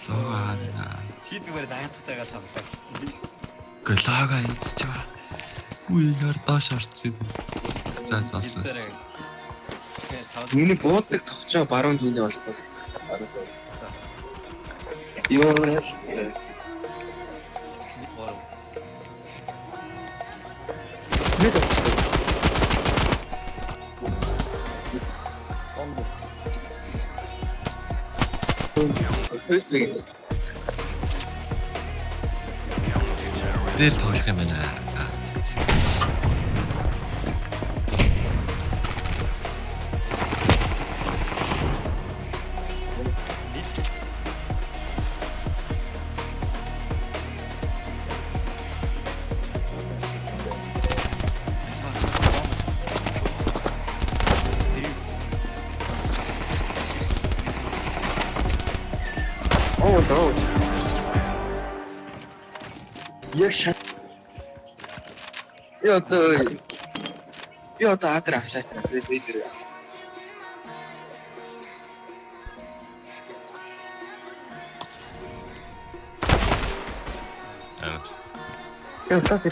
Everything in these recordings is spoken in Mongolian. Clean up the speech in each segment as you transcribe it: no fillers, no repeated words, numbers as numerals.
Лого аа. Чи зүгээр даатгатайгаа тоглоо шүү дээ. Гэ лого ийдчих ба. Үгүй яар доош орсон юм. За за за. Миний буудаг товчоо баруун зүүнээ болохгүй гэсэн. Баруун. Юу вэ? Бид гурав. Бид Өсрэг. Дээр тоглох юм байна. За. Оо доо. Яг шат. Би одоо би одоо адар авчаач би тэр. Аа. Яг та тэр.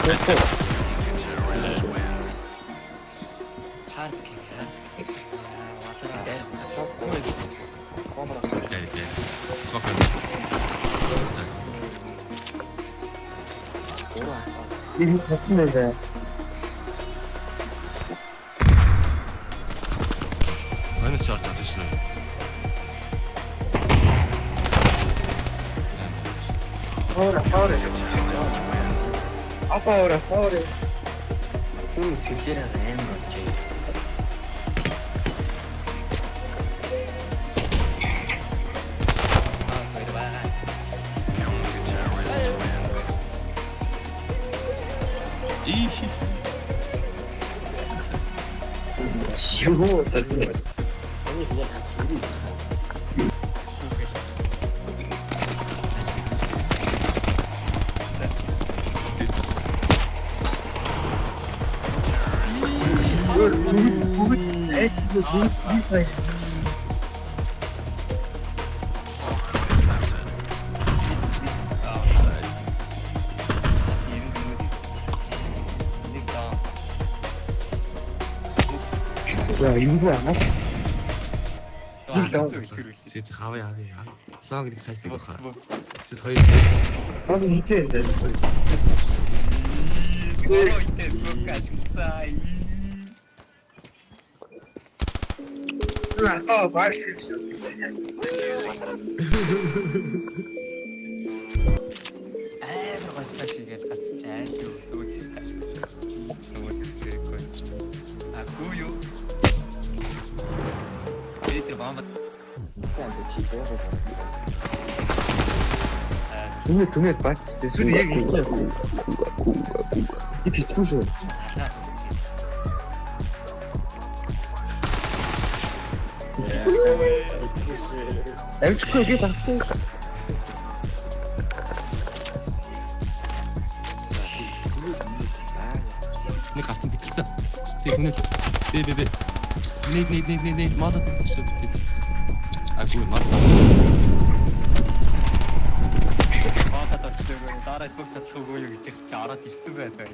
Парк яа. Валаа дайрсан. Дээр дээр. Смок. Би хатсан байлаа. Өнөөс орж чадсан шүү. Хоор хоор. Апа хоор хоор. Хүн сэлжээр амар болж байна. Аа хоёр байгаа. Ийх. Юу? Бүгд айч бүгд би фай. Чи 94 дейс. Нэг даа. За юу вэ? Сэц хавъя хавъя. Лонг нэг сайн зэг баха. Эсвэл хоёр. Аа хичээ. Гурав үедээ smoke ашиглацаа. Аа баг. Амар гойтой шигээл гарсан чи айл юу сүйд гарсан. Нөгөө төсөөгүй. А гүү юу? Би тэр бомб Түнээ түнээ баг шүү дээ. Сүр яг хичээ. Би хэцүү шүү. салаа сонсч. Амжихгүй би багтсан. Нэг гарцсан бэкэлцэн. Тэг хүнэл. Бэ бэ бэ. Нэг нэг нэг нэг нэг молот үлдсэн шүү. Сэц. Аггүй молот. Бомбад орчихлоо. Дараа smoke задлах үгүй юу гэж чи ороод ирсэн бай заа.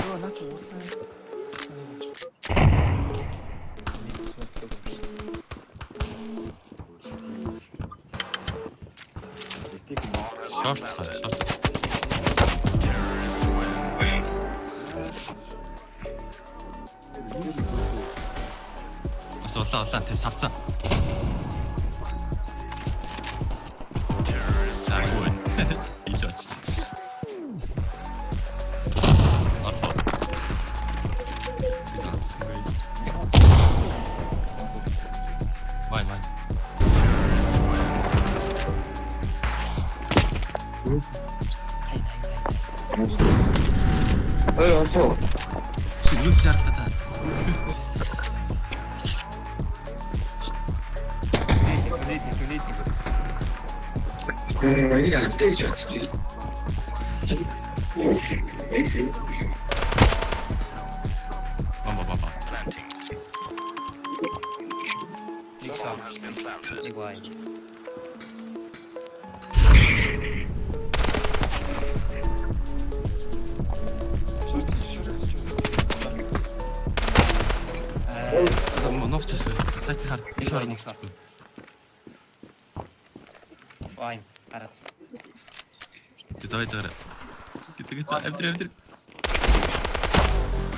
Йоо наа чи уулаа. Нэг smoke л юм шиг. Шорт хаа шорт. Бас улаан улаан тэ савцсан. Аггүй. Ил очиж. Орхоо. Вай вай. Хай хай хай. Ой осоо. Чи юу шаардлагатай та? Түнэл түнэл түнэл. Энийг автай гэж бодсон. Бомба бомба. Нэг short. Нэг wine. За новч шээ. Сайт хар. Нэг wine, нэг short. Wine. Гараад. Зөө зөөр. Гэцэг гэцэг амтэр амтэр.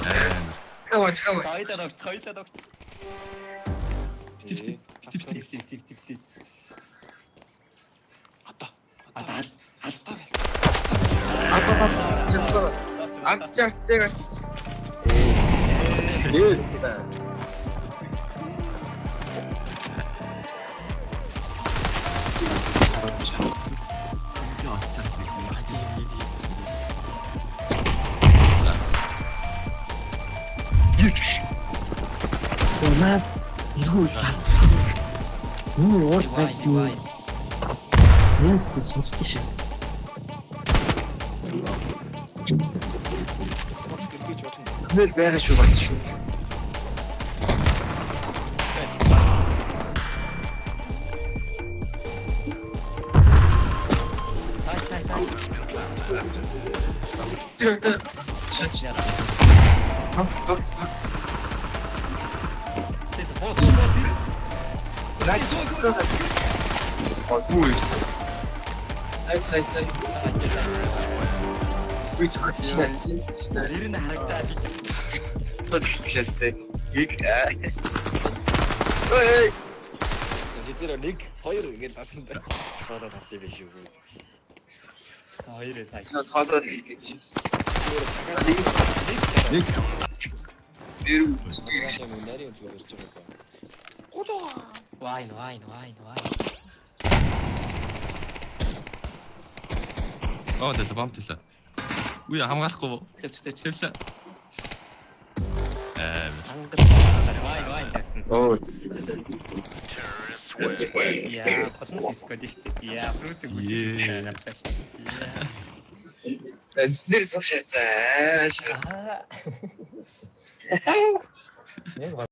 Амар. Хаваа хаваа. Хоёлаа догч, хоёлаа догч. Бити бити. Бити бити. Тив тив тив тив. Ата. Ата ал. Амчаа. Юу? Яа чаас нэг юм. Наад эргүү лаа. Юу уур байж юу? Юу хинчтэй шээс. Нэл байгаа шүү бат шүү. Сай сай сай. Бат бат. Тэс хоо хоо хоо зэр. Найс. Оо юу юм. Сай сай сай. Би зөвхөн чинь. Нэр нь харагдаад. Тэшээстэй. Ийг. Ой. Тэдгээр 1 2 ингээл алханда. Тоолоо талт юм биш үү? За хоёроо сая. Тоолоо нэг шээс. Нэг. Нэр Юм нарийн зүгээр ирж байгаа юм. Wine wine wine wine. Оо дэлээ бомб дэлээ. Үгүй хамгаалахгүй. Тэвч тэвч. Тэвлээ. Амар. Хангал. Wine wine гэсэн. Оо. Яа, толон диско дихтэй. Яа, фрүцэг Ее. үзэж авлаа шүү. Нэр сууш яцаа. Аа. Яг